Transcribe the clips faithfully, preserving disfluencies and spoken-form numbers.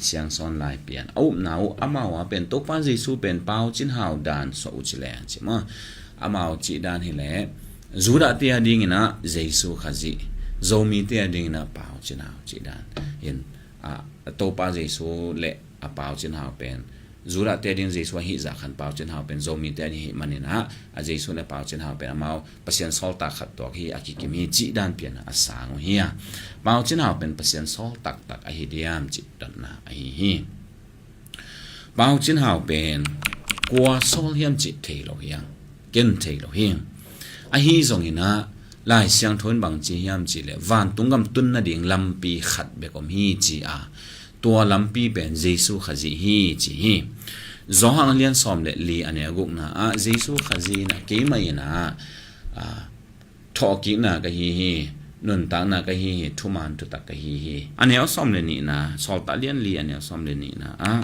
Siangsawn Lai Pian a upna uh amau a pen Topa Jesu pen Pau Cin Hau dan suah uh ci leng ci maw? Amau cih dan hileh Judah te a dingin ah Jesu Khazih, Zomi te a dingin ah Pau Cin Hau cih dan in, ah, Topa Jesu le a Pau Cin Hau pen Judah te a ding Jesu ahi zah khan Pau Cin Hau pen Zomi te a ding hi manin ah, a Jesu le Pau Cin Hau pen amau Pasian sawltak khat tuak hi, a kikim hi cih dan pian a sang uh hi a. Pau Cin Hau pen Pasian sawltak tak ahi diam cih dotna ahi hi. Pau Cin Hau pen kua sawl hiam cih thei lo hi a, ken thei lo hi. Ahi zongin ah Lai Siangtho in bang ci hiam cih leh vantung gam tun nading lampi khat bek om hi ci a, tua lampi pen Jesu Khazih hi ci hi. Johan a lian sawm le li a neu gukna ah Jesu Khazih in ah keimah in ah, ah, thawhkikna ka hi hi, nuntakna ka hi hi, thuman thutak ka hi hi. A neu sawm le nihna, Sawltak lian li a neu sawm le nihna ah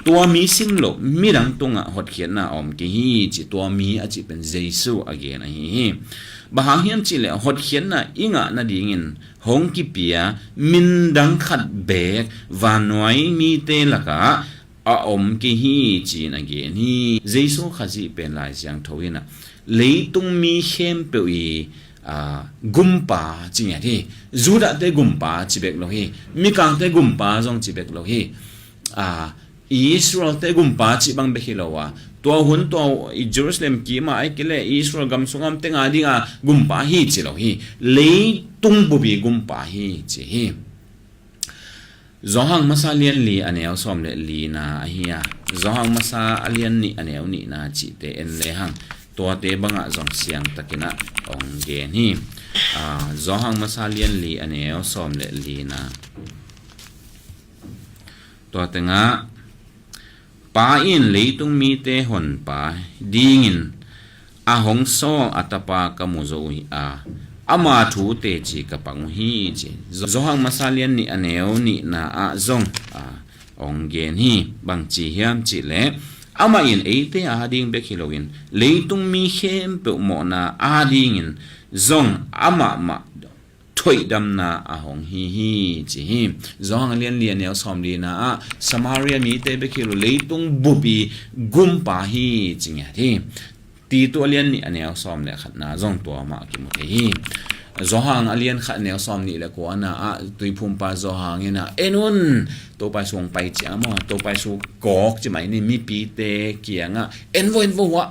tua mi sim loh midang tungah hotkhiatna a om kei hi ci, tua mi a cih pen Jesu a gen ahi hi. Bang hang hiam cih leh hotkhiatna i ngah nadingin hong kipia min dang khat beek vannuai mite lakah a om kei hi ci-in a gen hi. Jesu Khazih pen Lai Siangtho in ah leitung mi khempeuh i, aa, gumpa ci ngiat hi. Judah te gumpa ci bek lo hi. Mikang te gumpa zong ci bek lo hi. Aa, Israel te gumpa ci bang bek hi lo a, tua hun tua i Jerusalem kim a, ahih kei leh Israel gam sungah om teng a ding a gumpa hi ci lo hi. Leitung bup i gumpa hi ci hi. Johan Masa lian li a neu sawm le lina ahi a, Johan Masa a lian nih a neu nihna cihte en lehang tuate bangah zong siangtakin ah hong gen hi. Aa, Johan Masa lian li a neu sawm le lina, tua tengah Pa in leitung mite honpa dingin a hong sawl a Tapa ka mu zo uh hi a, ama thu teci ka pang uh hi ci. Johan Masa lian nih a neu nihna ah zong, a, hong gen hi. Bang ci hiam cih leh amah in eite a ding bek hi loin leitung mi khempeuh mawhna a dingin zong amah mah thoihdamna a hong hi hi ci hi. Johan a lian li a neu sawm lina ah Samaria mite bek hi lo, leitung bup i gumpa hi ci ngiat hi. Titu a lian nih a neu sawm le khatna zong tua mah kimu thei hi. Johan a lian khat a neu sawm nih le kuana ah tuiphumpa Johan in ah, en un, Topa Jesu hong pai ciang maw, Topa Jesu kawk ci mai ni, mipite kiangah en vo, en vo uh ah,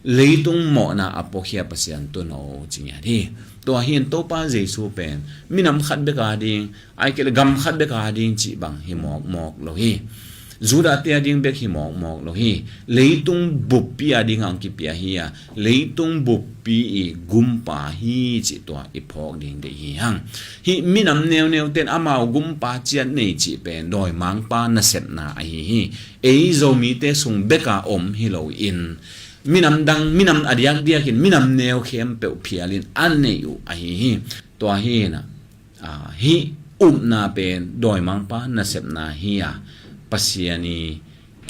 leitung mawhna a puakhia Pasian tun aw ci ngiat hi. Tua hi in Topa Jesu pen minam khat bek a ding, ahih kei leh gam khat bek a ding cih bang hi mawkmawk lo hi. Judah te a ding bek hi mawkmawk lo hi. Leitung buppi a ding a hong kipia hi a, leitung buppi i gumpa hi cih tua i phawk ding deih hi hang. Hih minam neuneu ten amau gumpa ciat nei cih pen dawimangpa nasepna ahi hi. Ei Zomite sung bek a om hi lo in, minam dang, minam a diakdiakin minam neu khempeuh phialin a neih uh ahi hi. Tua hi in ah, a, hih upna pen dawimangpa nasepna hi a, Pasian i,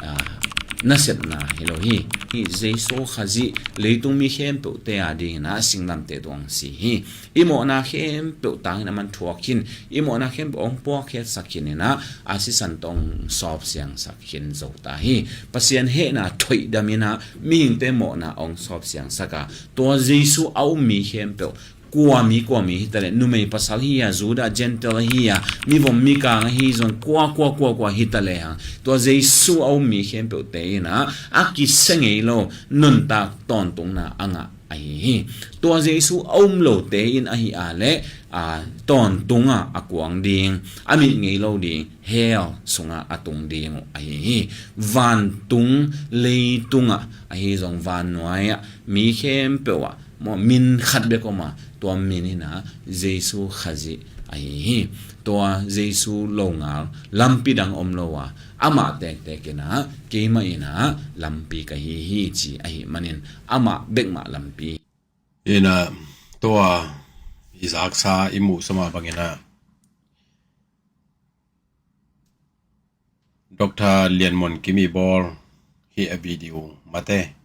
a, nasepna hi lo hi. Hih Jesu Khazih leitung mi khempeuhte a dingin ah singlamteh tung si hi. I mawhna khempeuh tangin a man thuak khin, i mawhna khempeuh hong puakkhiatsak khin in ah, a sisan tawh hong sawpsiangsak khin zo ta hi. Pasian hehna thoihdam in ah mihingte mawhna hong sawpsiangsak a, tua Jesu a um mi khempeuh, kua mi kua mi hi ta leh, numei pasal hi a, Judah Gentile hi a, mivom mikang ahi zong, kua kua kua kua hi ta lehang, tua Jesu a um mi khempeuhte in ah a kisia ngei lo nuntak tawntungna a ngah ahi hi. Tua Jesu a um lote in ahi a leh, a, tawntung a a kuang ding, a mit ngei lo ding, hell sungah a tung ding uh ahi hi. Vantung leitungah ahi zong vannuai ah mi khempeuh ah maw, min khat bek om a, tua min in ah Jesu Khazih ahi hi. Tua Jesu longal lampi dang om lo a, amah tektek in ah keimah in ah lampi ka hi hi ci ahih manin amah bekmah lampi. In ah tua i zaksa i muhsa mah bangin ah Doctor Lian Mon Kim i bawl hih a video mate,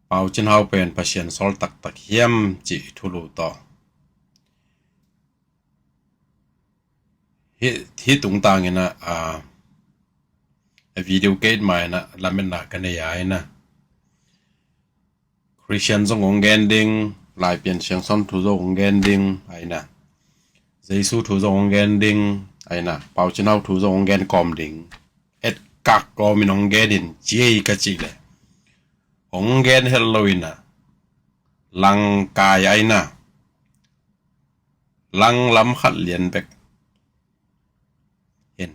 Pau Cin Hau pen Pasian sawl taktak hiam cih thulu tawh Hih, hih tungtang in ah, a, a video kei mah in ah lametna ka nei a, ai na. Christian zong hong gen ding, Laipian Siangsawn thu zong hong gen ding, ai na. Jesu thu zong hong gen ding, ai na. Pau Cin Hau thu zong hong gen kawm ding. Et kak kawm in hong gen in, ci ei ka cih leh, hong gen het lo in ah, langkai, ai na. Langlam khat lian bek. Hin,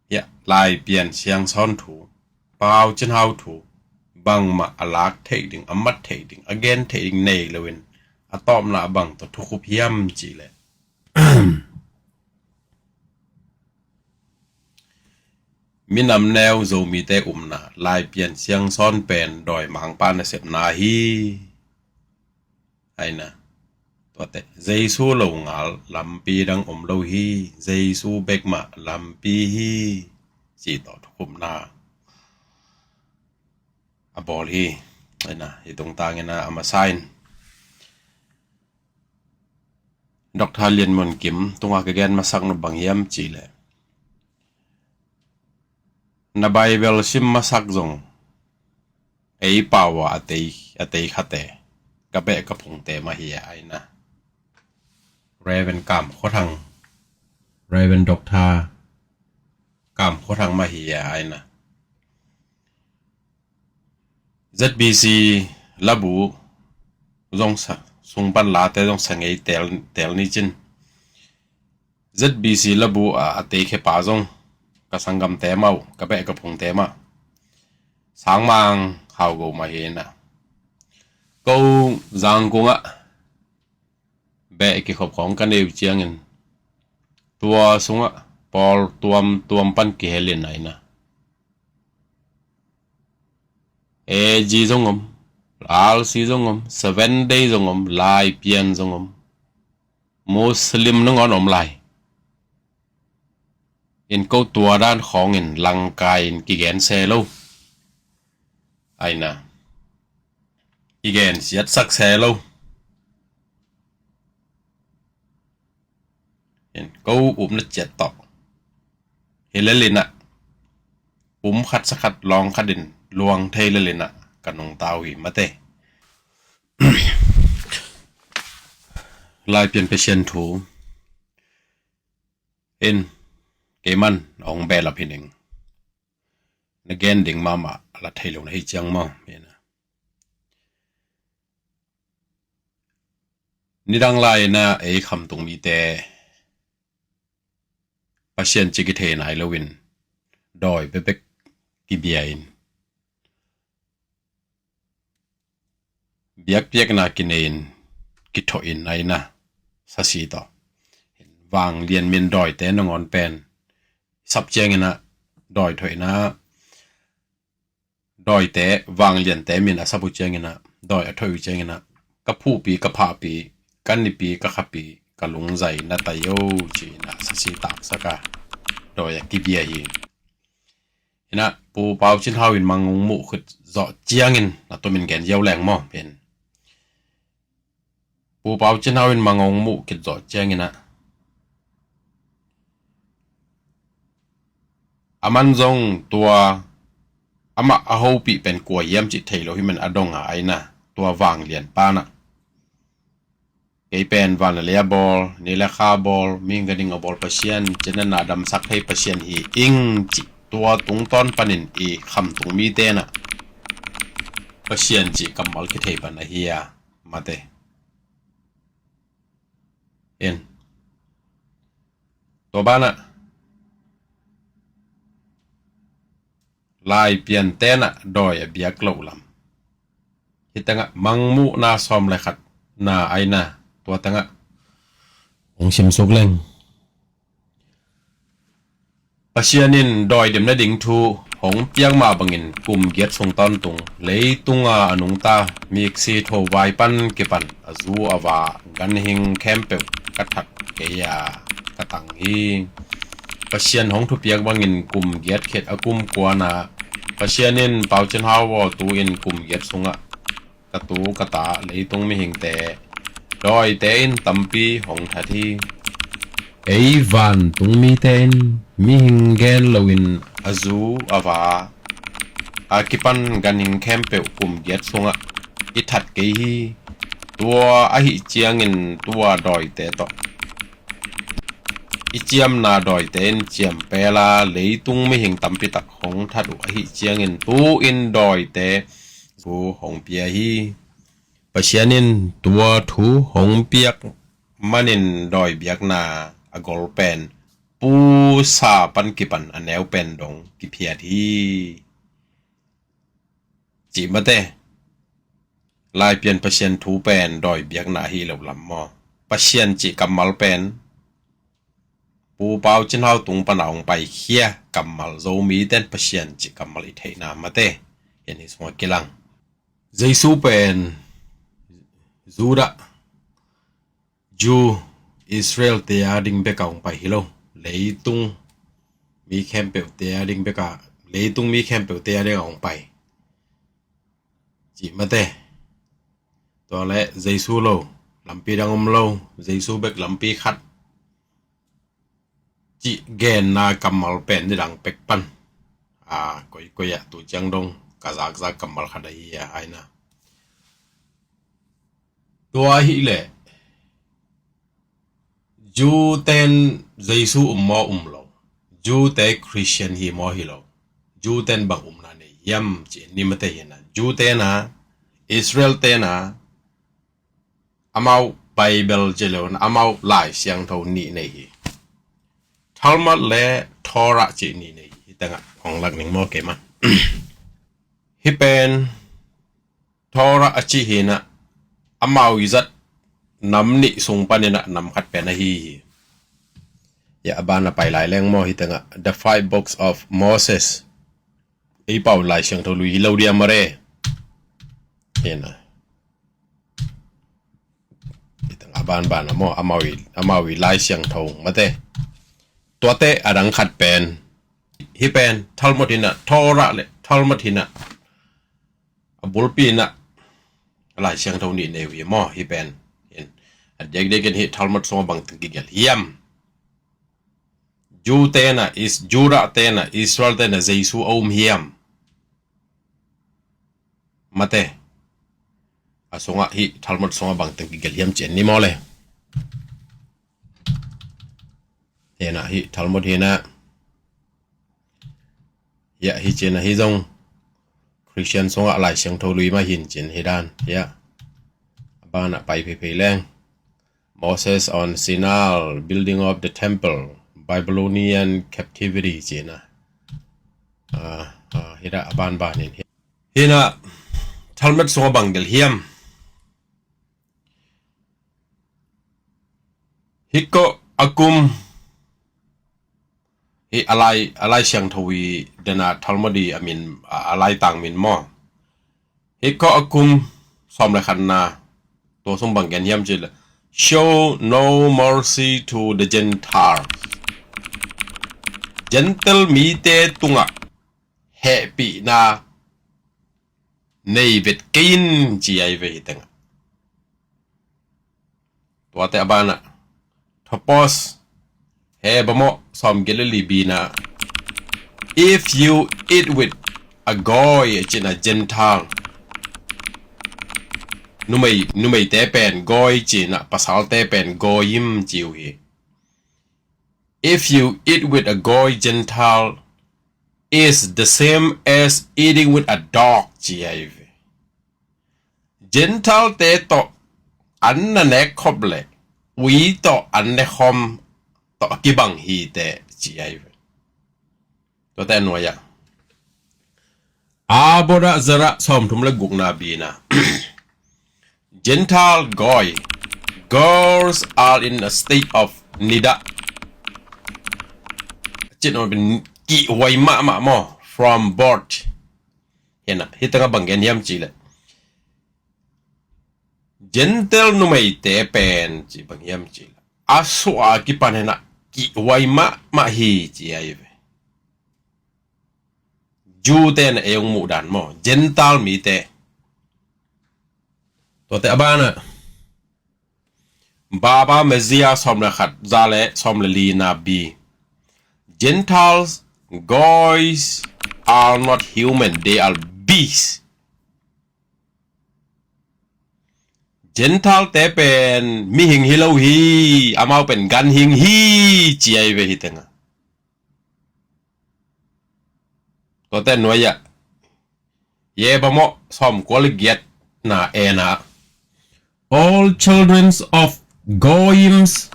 hiah, Laipian Siangsawn thu, Pau Cin Hau thu, bangmah a lak theih ding, a mat theih ding, a gen theih ding nei lo in, a tawpna bang tawh thukhup hiam cih leh, minam neu Zomite upna, Laipian Siangsawn pen dawimangpa nasepna hi. Ai na. Tuate, Jesu lo ngal lampi dang om lo hi, Jesu bek mah lampi hi, ci tawh thukhupna a bawl hi. Ai na, hih tungtang in ah a masa in Doctor Lian Mun Kim tungah ka gen masak nop bang hiam cih leh, na Bible sim masak zong ei pau a, a tei, a tei khate, ka beh ka phungte mah hi a, ai na. Reverend Kam Khua Thang, Reverend Doctor Kam Khua Thang mah hi a, ai na. Z B C labu zong sa, sung pan late zong sa ngei tel, tel ni cin. Z B C labu a, a tei khepa zong ka sanggamte mah uh, ka beh ka phungte mah, Sangmang Hau Go mah hi in ah. Ko Zangkung ah beh kikhop khawng ka nei uh ciangin, tua sungah pawl tuamtuam pan kihel in, ai na. A G zong om, R C zong om, Seven Day zong om, Laipian zong om, Muslim nangawn om lai. In ko tua dan khawng in langkai in kigen se lo, ai na. Kigen siatsak se lo. In ko upna ciat tawh hi lel in ah, um khat sa khat, lawng khat in luang thei lel in ah ka nungta uh hi, mate. Laipian Pasian thu in keiman hong behlap hi ning. Na gen ding mahmah a la thei lo na hi ciang maw? Nidang lai in ah ei khamtung mite Pasian ci kithei nai lo in, dawi bekbek kibia in, biakpiakna kinei in, kithoh in, ai na, sasi tawh. Vanglian min dawite nangawn pen sap ciangin ah, dawi thoihna, dawite, vangliante min a sap uh ciangin ah, dawi a thoih uh ciangin ah, ka phuhpi, ka phahpi, ka nipi, ka khapi, ka lungzai na tai o, ci-in ah sasi taksak a, dawi a kibia hi. In ah Pu Pau Cin Hau in mang hong muh khit zawh ciangin na tumin gen ziau leng maw, pen. Pu Pau Cin Hau in mang hong muh khit zawh ciangin ah, aman zong tua amah a hopih pen kua hiam cih thei lo hi man a dong a, ai na, tua vanglian pa in ah, kei pen van le lei a bawl, ni le kha a bawl, mihing ganhing a bawl Pasian, cina na damsak thei Pasian hi ing cih tua tungtawn panin i khamtung mite in ah Pasian cih kammal kithei pan ahi a, mate. In, tua banah Laipian tenah dawi a biak loh lam, hih tengah Mangmuhna sawm le khat na, ai na, tua tengah hong simsuk leng. Pasian in dawi dem nading thu hong piak mah bangin kum giat sung tawntung leitunga a nungta, miksi thovai pan kipan a zu a va, ganhing khempeuh ka that kei a, ka tang hi. Pasian hong thupiak bangin kum giat khit a kum kuana Pasian in Pau Cin Hau aw tu in kum giat sungah ka tu ka ta leitung mihingte, dawite in tampi hong that hi. Ei vantung mite in mihing gen loin a zu a va a kipan ganhing khempeuh kum giat sungah i that kei hi. Tua ahi ciangin tua dawite tawh i ciamna dawite in ciampela leitung mihing tampitak hong that uh ahi ciangin tu-in dawite thu hong pia hi. Pasian in tua thu hong piak manin dawi biakna a gol pen pusa pan kipan a neu pen dong kiphiat hi. Cih mate. Laipian Pasian thu pen dawi biakna ahi lo lam maw? Pasian cih kammal pen Pu Pau Cin Hau tung pana hong paikhia kammal Zomi ten Pasian cih kammal i theihna mate. Hian hi sungah kilang. Jesu pen Judah, Jew, Israel te a ding beka hong pai hi lo. Leitung mi khempeuh te a ding beka, leitung mi khempeuh te a ding a hong pai. Cih mate. Tua le Jesu lo, lampi dang om lo, Jesu bek lampi khat. Cih genna kammal pen nidang pek pan a koikoi ah tu ciang dong ka zakzak kammal khat ahi a aina. Tua ahih leh Jew ten Jesu um maw um lo, Jew te Christian hi maw hi lo, Jew ten bang umna nei hiam ci ni mate hi na. Jew tena, Israel tena amau Bible ci lo na amau Lai Siangtho nih nei hi. Talmud le Torah ci nih nei hi. Hi tengah hong lak ning maw kei man. Hi pen Torah a ci hi na amau i zat nam nih sung panin a nam khat pen ahi hi. Ya a ban a pai lai leng maw hi tengah The Five Books of Moses. Ei pau Lai Siangtho lui hi lo dia mare. Hi na. Hi tengah a ban ban a maw amau i, amau i Lai Siangtho mate. Tuate a dang khat pen. Hi pen Talmud hi na, Torah le Talmud hi na. A bulpi na Lai Siangtho nih nei uh hi maw hi pen. Hin a diakdiakin hi Talmud sungah bangteng kigelh hiam? Jew tena, Is-, Judah tena, Israel tena Jesu a um hiam? Mate. A sungah hi Talmud sungah bangteng kigelh hiam ci ni maw le. Hi na hi Talmud hi na. Ya hi ci na hi zong Christian sungah Lai Siangtho lui mah hin ci na hi dan. Ya. A ban a pai pheiphei leng. Moses on Sinai, building of the temple, Babylonian captivity ci na. Ah, ah, hi da a ban ban in hi. Hi na Talmud sungah bang gelh hiam? Hi ko a kum hi a Lai, a Lai Siangtho i dena Talmud i a min, a, a Lai tang min maw? Hi ko a kum sawm le khatna tua sung bang gen hiam ci le, "Show no mercy to the Gentiles." Gentile mite tungah hehpihna nei vet kei in ci ai ve hi tengah. Tuate a banah Topos he bamawh sawm geleli bina, "If you eat with a goy," a cina Gentile, numei, numeite pen goy cina, pasalte pen goyim ci uh hi. "If you eat with a goy Gentile, is the same as eating with a dog," ci ai ve. Gentile te tawh an na nek khop le ui tawh an ne khom tawh a kibang hi te ci ai ve. Tuate a nuai ah Avodah Zarah sawmthum le gukna bina, Gentile goy, girls are in a state of nida. Cin on bin kihhuai mahmah maw from birth. Hena hi tanga bang gen hiam ci le, Gentile numeite pen ci bang hiam ci le, a suah a kipan hena kihhuai mahmah hi ci ai ve. Jew te na ei ong muh dan maw, Gentile mite. Tuate a bana Baba Messiah sawm le khat, za le sawm le lina B. Gentiles, Goys are not human, they are beasts. Gentile te pen mihing hi lo hi, amau pen ganhing hi, ci ahi ve hi tenga. Tuate nuai-ah Yebamawh sawm kua le giat na ena, all children of Goyims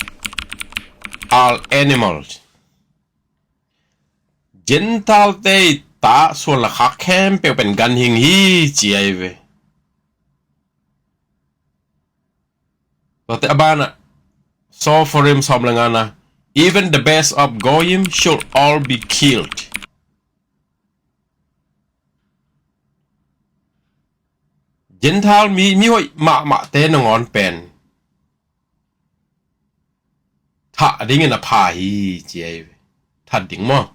are animals. Gentile te i ta suan le khak khempeuh pen ganhing hi, ci ahi ve. Tuate a banah Soferim sawm le ngana, even the best of Goyim should all be killed. Gentile mi, mi hoih mahmahte nangawn pen thah dingin a pha hi, ci ahi ve. That ding maw?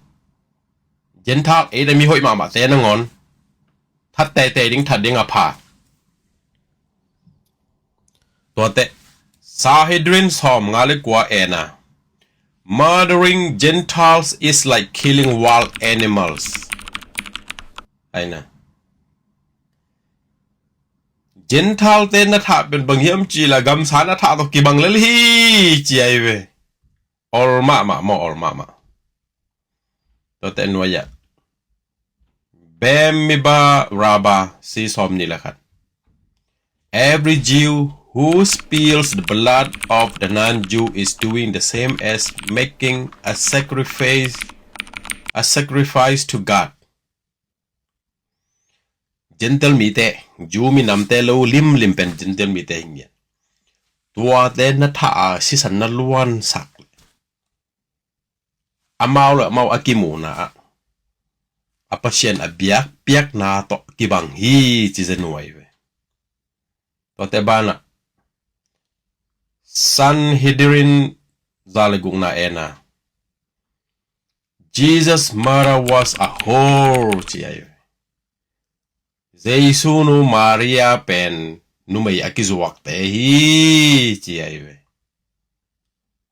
Gentile ei da mi hoih mahmahte nangawn that teitei ding, that ding a pha. Tuate Sanhedrin sawm nga le kua ena, murdering Gentiles is like killing wild animals. Aina. Gentile te na thah pen bang hiam ci la gamsa na thah tawh kibang lel hi, ci ahi ve. Ol mahmah maw, ol mahmah. Tuate nuai-ah Bem Mibar Rabbah C sawm nih le khat. Every Jew who spills the blood of the non-Jew is doing the same as making a sacrifice, a sacrifice to God. Gentile mite, Jew minamte lo limlim pen Gentile mite hi ngian. Tuate na thah a sisan na luansak, amau le amau a kimuna ah a Pasian a biak piakna tawh kibang hi, ci za nuai ve. Tuate banah Sanhedrin za le gukna ena, Jesus' mother was a whore, ci ahi ve. Jesu nu Maria pen numei a kizuakte hi, ci ahi ve.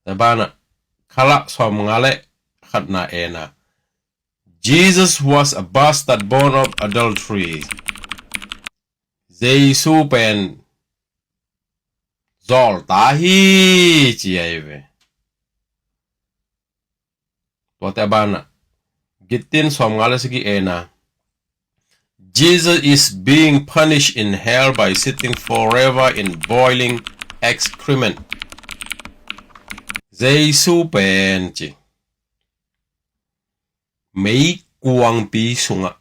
Tuate banah Kala sawm nga le khatna ena, Jesus was a bastard born of adultery. Jesu pen zawlta hi, ci ahi ve. Tuate a banah Gittin sawm nga le sagih ena, Jesus is being punished in hell by sitting forever in boiling excrement. Jesu pen ci meikuangpi sungah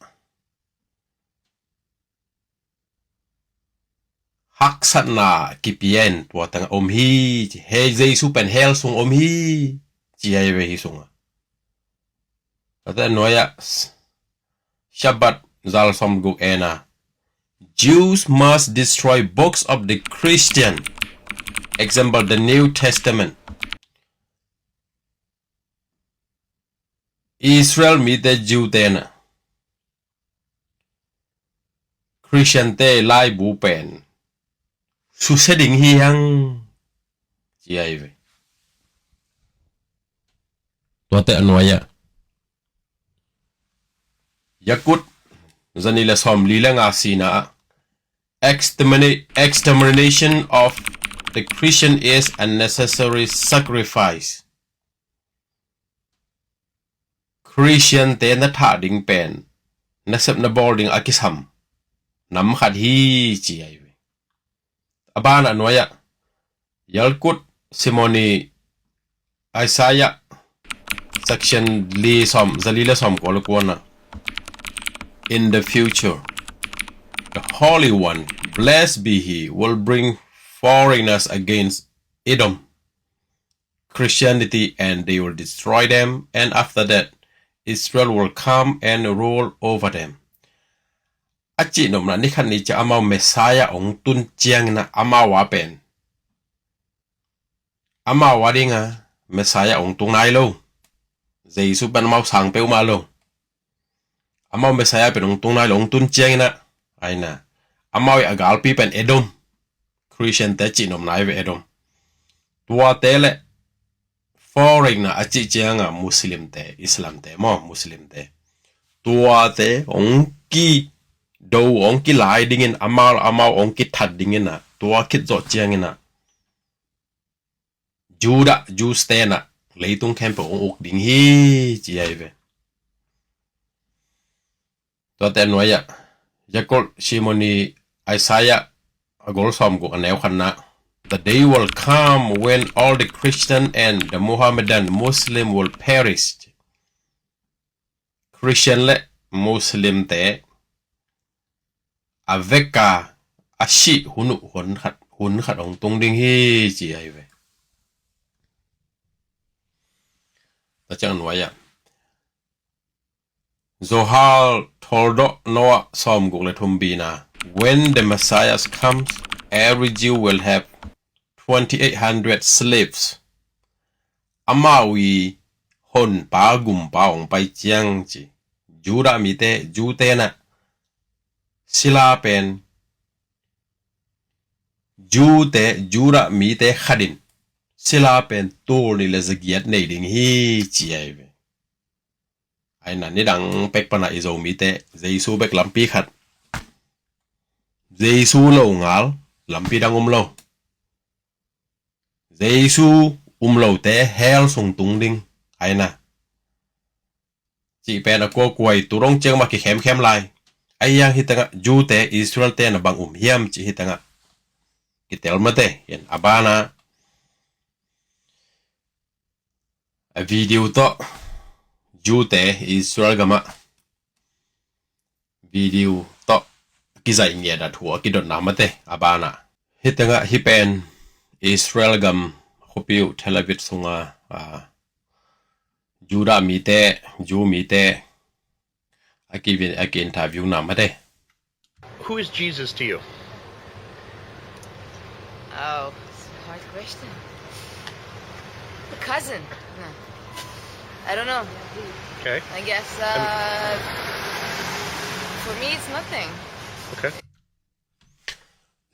haksatna kipia in tua tengah om hi, ci. Hei, Jesu pen hell sung om hi, ci ahi ve hi sungah. Tuate nuai-ah Shabbat za le sawm guk ena, Jews must destroy books of the Christian, example, the New Testament. Israel mite Jew tena Christian te laibu pen susia ding hi hang, ci ahi ve. Tuate a nuai-ah Yakut za nih le sawm li le nga sina ah, extermina-, extermination of the Christian is a necessary sacrifice. Christian te na thah ding pen nasep na bawl ding a kisam nam khat hi, ci ahi ve. A banah nuai-ah Yalkut Simoni Isaiah section li sawm, za li le sawm kua le kuana, in the future, the Holy One, blessed be he, will bring foreigners against Edom, Christianity, and they will destroy them, and after that Israel will come and rule over them. A cihnopna ni khat ni ciang amau Messiah hong tun ciangin ah amau a pen, amau a dinga Messiah hong tung nai lo. Jesu pen amau sang peuhmah lo. Amau Messiah pen hong tung nai lo, hong tun ciangin ah, aina, amau i a galpi pen Edom. Christian te cihnopna ahi ve Edom. Tuate le foreigner a cih cianga Muslimte, Islamte maw, Muslimte. Tuate hong kido, hong kilai dingin, amau, amau hong kithat dingin a, tua khit zawh ciangin a Judah, Jews tenah leitung khempeuh hong uk ding hi, ci ahi ve. Tuate nuai-ah Yaakov Shimoni Isaiah a gol sawmguk a neu khatna, "The day will come when all the Christian and the Mohammedan Muslim will perish." Christian le Muslimte a veka a sih hun uh hun khat, hun khat hong tung ding hi, ci ahi ve. Tua ciang nuai-ah Zohar Toldot Noah sawmguk le thum bina, "When the Messiah comes, every Jew will have twenty-eight hundred slaves." Amau i honpa gumpa hong pai ciang ci, Judah mite, Jew tenah sila pen, Jew te, Judah mite khatin sila pen tul nih le zagiat nei ding hi, ci ahi ve. Aina nidang pek pana i Zomite Jesu bek lampi khat, Jesu lo ngal lampi dang um lo. Jesu um lote hell sung tung ding aina cih pen a kuakuai tu dong ciang mah kikhemkhem lai. Ahi hang hi tengah Jew te, Israel te na bang um hiam cih hi tengah kitel mate. Hian a bana a video tawh Jew te Israel gamah video tawh kizaih ngiat a thu a kidotna mate a bana. Hi tengah hi pen Israel gam khuapi uh Tel Aviv sunga, a, Judah mite, Jew mite a ki, a ki interview na mate. Who is Jesus to you? Oh, it's a hard question. A cousin. No. I don't know. Okay. I guess, uh, for me, it's nothing. Okay.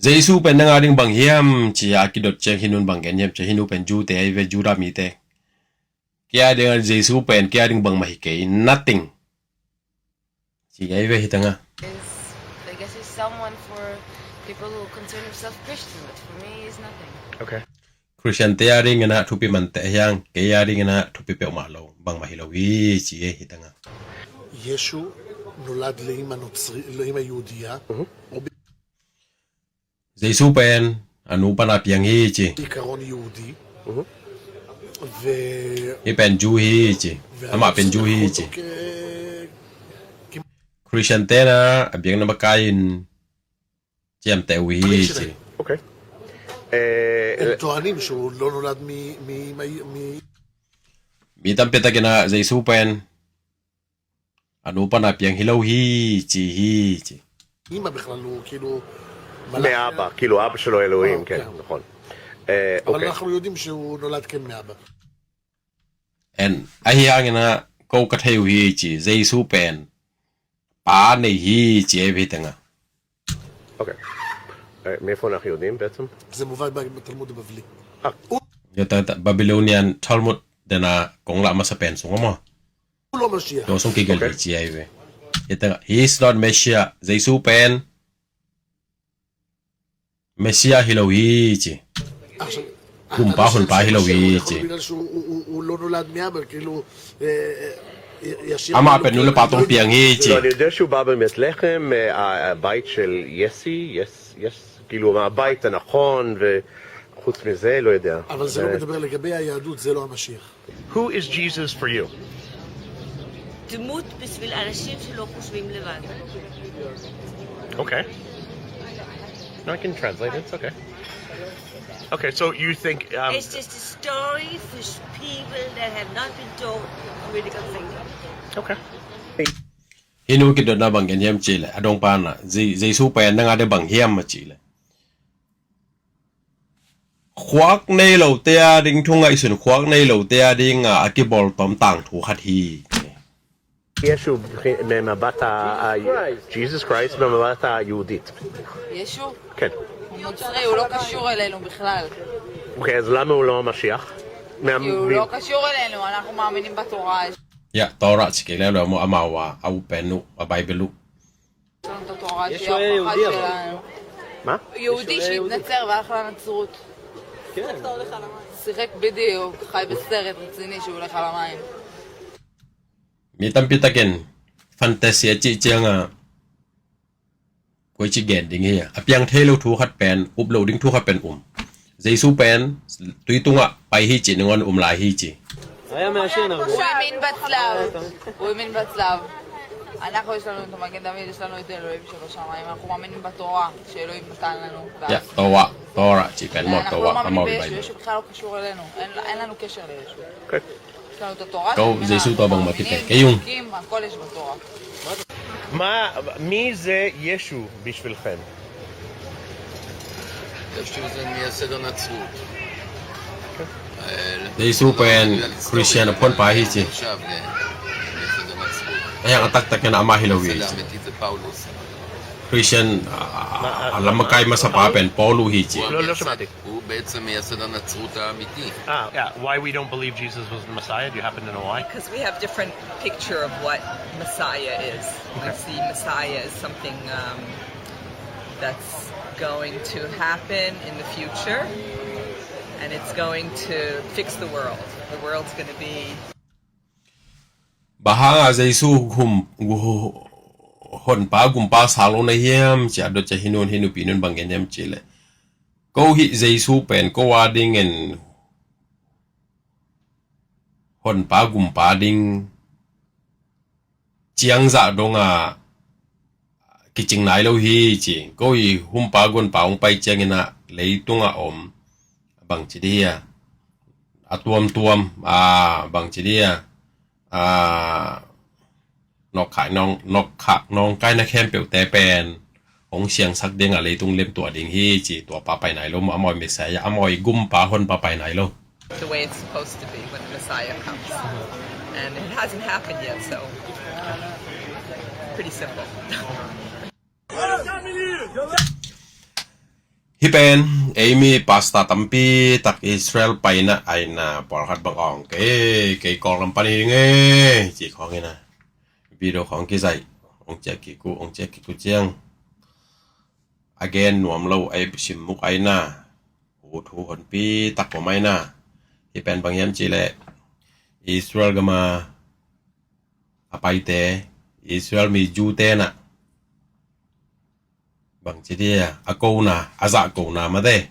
Jesu pen nang a ding bang hiam ci a kidot ciang hi nun bang gen hiam ci, hi nu pen Jew te ahi ve, Judah mite. Kei a ding a Jesu pen kei a ding bangmah hi kei, nothing. Ci ahi ve hi tengah. Is, I guess it's someone for people who consider themselves Christian, but for me, it's nothing. Okay. Christian te a dingin a thupi mante hiang, kei a dingin a thupi peuhmah lo, bangmah hi lo hi, ci hi tengah. ישו נולד לאמא נוצרי-, לאמא יהודייה, או ב- Jesu pen a nu pana piang hi ci. עיקרון יהודי. ו- Hi pen Jew hi ci. Amah pen Jew hi ci. כ- Christian te na a biakna makai in ciamteh uh hi ci. Okay. הם טוענים שהוא לא נולד מ- מ- מ- Mi tampi takin a Jesu pen a nu pana piang hi lo hi ci, hi ci. אמא בכלל הוא כאילו מלאך. מאבא, כאילו אבא שלו אלוהים, אה, כן, כן. נכון. אה, אבל אוקיי. אנחנו יודעים שהוא נולד כן מאבא. En, ahi hangin a ko ka thei uh hi ci, Jesu pen pa nei hi ci ahi ve hi tengah. אוקיי. אה, מאיפה אנחנו יודעים בעצם? זה מובא ב- בתלמוד הבבלי. אה. Babylonian Talmud dena kong lah masa pen sung maw. הוא לא משיח. Tua sung kigelh hi ci ahi ve. Hi tengah, he is not Messiah. Jesu pen Messiah hi lo hi ci. עכשיו, Gumpa honpa hi lo hi ci. בגלל שהוא, הוא, הוא, הוא לא נולד מאבא, כאילו, אה, אה, ישיר. Amah pen nu le pa tawh piang hi ci. לא, אני יודע שהוא בא מבית לחם, אה, הבית של יסי, יס-, יס-, כאילו, מהבית הנכון, וחוץ מזה, לא יודע. אבל זה לא מדבר לגבי היהדות, זה לא המשיח. Who is Jesus for you? דמות בשביל אנשים שלא חושבים לבד. Okay. No, I can translate it. It's okay. Okay, so you think, um, it's just a story for s- people that have not been taught critical thinking. Okay. Hi nu kidotna bang gen hiam ci le, a dong pana, Je- Jesu pen nang a ding bang hiam a ci le. Khuak nei lote a ding thu ngaihsun, khuak nei lote a ding a, a kibawltawm tangthu khat hi. ישו מבחינת, ממבט ה... Jesus Christ. Jesus Christ במבט היהודית. ישו? כן. הוא נוצרי, הוא לא קשור אלינו בכלל. אוקיי, אז למה הוא לא המשיח? כי הוא לא קשור אלינו, אנחנו מאמינים בתורה. יא, תורה, צ'יקי ללו, מו אמר ווה, ההוא פן הוא, הבייבל הוא. יש לנו את התורה שהיא ההוכחה שלנו. מה? יהודי שהתנצר והלך לנצרות. כן. שיחק בדיוק, חי בסרט רציני שהוא הולך על המים. Mi tampi takin fantasia cih ciangah koi ci gen ding hi a, a piang thei lo thu khat pen, up lo ding thu khat pen um. Jesu pen tui tungah pai hi ci, nangawn um lai hi ci. הוא האמין בצלב. הוא האמין בצלב. אנחנו יש לנו את המגן דוד, יש לנו את אלוהים שבשמיים, אנחנו מאמינים בתורה שאלוהים נתן לנו. Tua, Tua, ci pen maw, Tua, amau i bai. ישו בכלל לא קשור אלינו, אין, אין לנו קשר לישו. יש לנו את התורה, Ko Jesu tua bangmah kipia kei ung. חוקים, הכל יש בתורה. מה, מי זה ישו בשבילכם? ישו זה מייסד הנצרות. Jesu pen Christian a phuanpa hi ci. עכשיו, מייסד הנצרות. A hiang a taktak in amah hi lo hi ci. האמיתי זה פאולוס. Christian a, a, a lammakai masapa pen Paulu hi ci. לא, לא שמעתי. הוא בעצם מייסד הנצרות האמיתי. אה, yeah, why we don't believe Jesus was the Messiah? Do you happen to know why? Because we have different picture of what Messiah is. We see Messiah as something, um, that's going to happen in the future, and it's going to fix the world. The world's gonna be Bang hangah Jesu hum, gu-, honpa gumpa sa lo na hiam ci a dot ciang hih nu'n, hih nupi nu'n bang gen hiam cih leh, ko hih Jesu pen ko a dingin honpa gumpa ding ciangzah dongah kicing nai lo hi ci. Ko hih humpa gonpa hong pai ciangin ah leitungah om bangci dih a, a tuamtuam, a, bangci dih a, a, nawkkhak nawng, nawkkhak nawngkaina khempeuhte pen hong siangsak ding a, leitung lemtuah ding hi ci. Tua pa pai nai lo maw, amau i Messiah, amau i gumpa honpa pai nai lo. The way it's supposed to be when the Messiah comes. And it hasn't happened yet, so pretty simple. Hih pen ei mi pastor tampi tak Israel paina aina pawlkhat bang awng kei, kei Kawlgam pan hi ngei ci khawng hi na. Video khawng kizaih, hong ciah kik uh, hong ciah kik uh ciang a gen nuam lo, a i sim muk aina, hu thu honpi tak pom aina. Hih pen bang hiam cih leh Israel gam a a paite, Israel mi Jew-te na bangci dih a, a kona, a zah kona mate.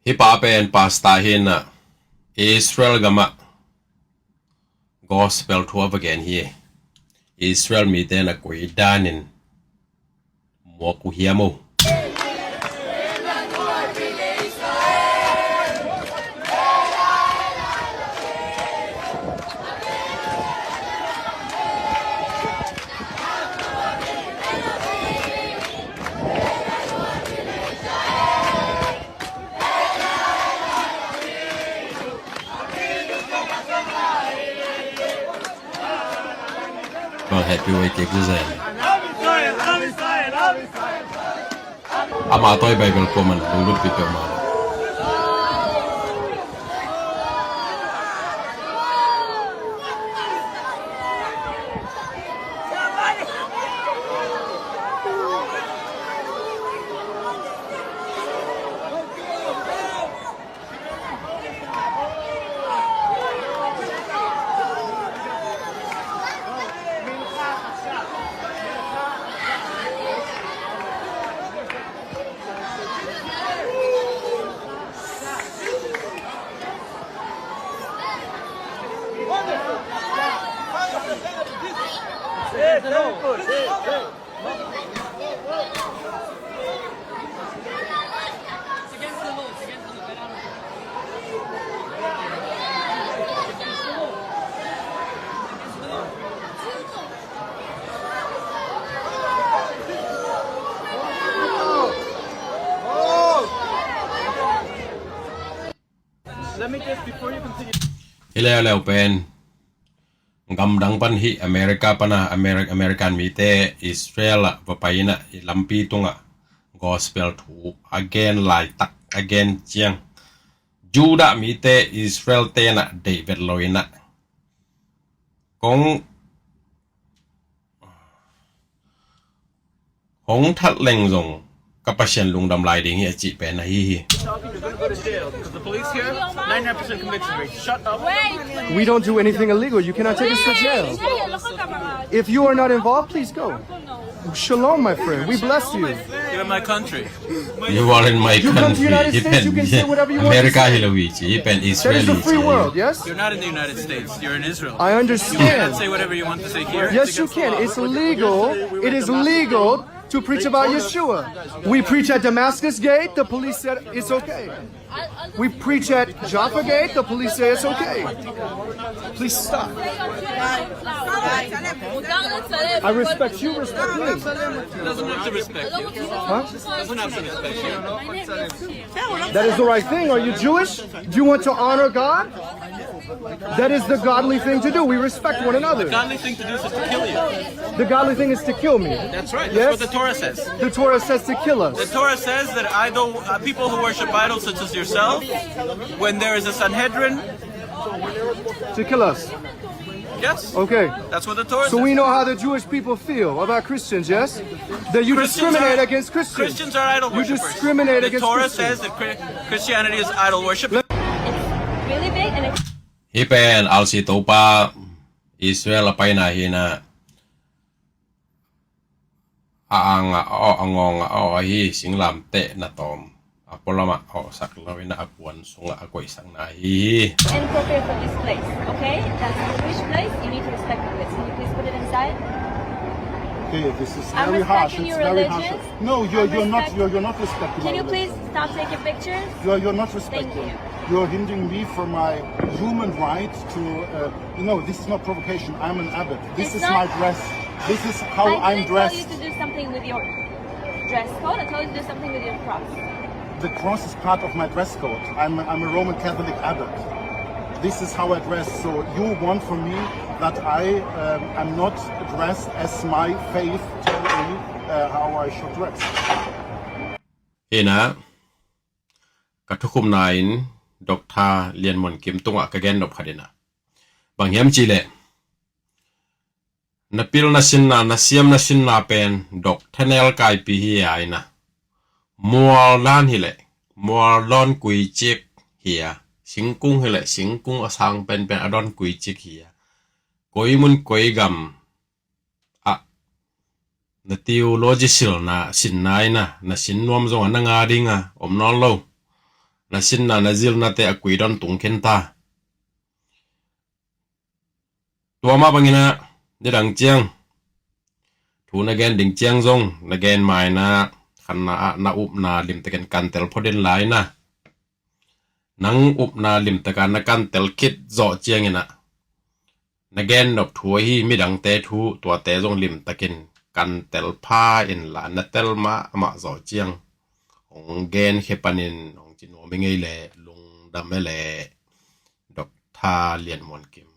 Hih pa pen pastor hi na, Israel gam ah gospel thu a va gen hi. Israel mite na koi danin muak uh hiam o. Bang happy way kik zen. Ama toi Bible ko man lunglut pi peuhmah. Hi leuleu pen gamdang pan hi America pana Ameri- American mite Israel ah va pai inah i lampi tungah gospel thu a gen laitak a gen ciang Judah mite Israel tenah deih vet lo inah kong hong that leng zong ka Pasian lungdam lai ding hi a cih pen ahi hi. You're gonna go to jail, 'cause the police here, ninety-nine percent conviction rate. Shut up. We don't do anything illegal. You cannot take us to jail. If you are not involved, please go. Shalom, my friend. We bless you. You're in my country. You are in my country. You come to United States, you can say whatever you want to say. America hi lo hi ci, hi pen Israel hi ci. That is a free world, yes? You're not in the United States. You're in Israel. I understand. You cannot say whatever you want to say here. Yes, you can. It's legal. It is legal to preach about Yeshua. We preach at Damascus Gate. The police said it's okay. We preach at Jaffa Gate. The police say it's okay. Please stop. I respect you. Respect me. He doesn't have to respect you. Huh? Doesn't have to respect you. That is the right thing. Are you Jewish? Do you want to honor God? That is the godly thing to do. We respect one another. The godly thing to do is just to kill you. The godly thing is to kill me. That's right. Yes? That's what the Torah says. The Torah says to kill us. The Torah says that idol, uh, people who worship idols such as yourself, when there is a Sanhedrin, to kill us. Yes. Okay. That's what the Torah says. So we know how the Jewish people feel about Christians, yes? That you discriminate against Christians. Christians are idol worshippers. You discriminate against Christians. The Torah says that Chri- Christianity is idol worship. It's really big and it's Hi pen R C Topa Israel a paina hi na, a ang a aw, a ngawng a aw ahi, singlamteh na tawm a pualam ah awhsak lo in a puan sungah a koihsakna ahi hi. Inappropriate for this place, okay? That's a Jewish place. You need to respect the place. Can you please put it inside? Okay, this is very harsh. It's very harsh. I'm respecting your religion. No, you're, you're not, you're, you're not respecting my religion. Can you please stop taking pictures? You're, you're not respecting. Thank you. You're hindering me from my human right to, uh, no, this is not provocation. I'm an abbot. This is my dress. This is how I'm dressed. I didn't tell you to do something with your dress code. I told you to do something with your cross. The cross is part of my dress code. I'm, I'm a Roman Catholic abbot. This is how I dress. So you want from me that I, um, am not dressed as my faith tell me, uh, how I should dress. Hi na, ka thukhupna in Doctor Lian Muan Kim tungah ka gen nop khat in a, bang hiam cih leh, na pil na sinna, na siam na sinna pen dok thanel kaipi hi a, hi na, mual dan hi leh mual dawn kuicik hi a, singkung hi leh singkung a sang penpen a dawn kuicik hi a, koi mun koi gam ah na theology silna sinna hi na, na sin nuam zong a na nga ding a om nawn lo. Na sinna na zilnate a kui dawn tung khin ta. Tua mah bangin a, nidang ciang thu na gen ding ciang zong na gen ma in a, khatna ah na upna limtakin kantel phot in la, hi na, nang upna limtaka na kantel khit zawh ciangin a, na gen nop thu ahi midangte thu tuate zong limtakin kantel pha in la, na tel mahmah zawh ciang hong gen khia panin hong ci nuam hi ing ei leh, lungdam e leh, Doctor Lian Muan Kim.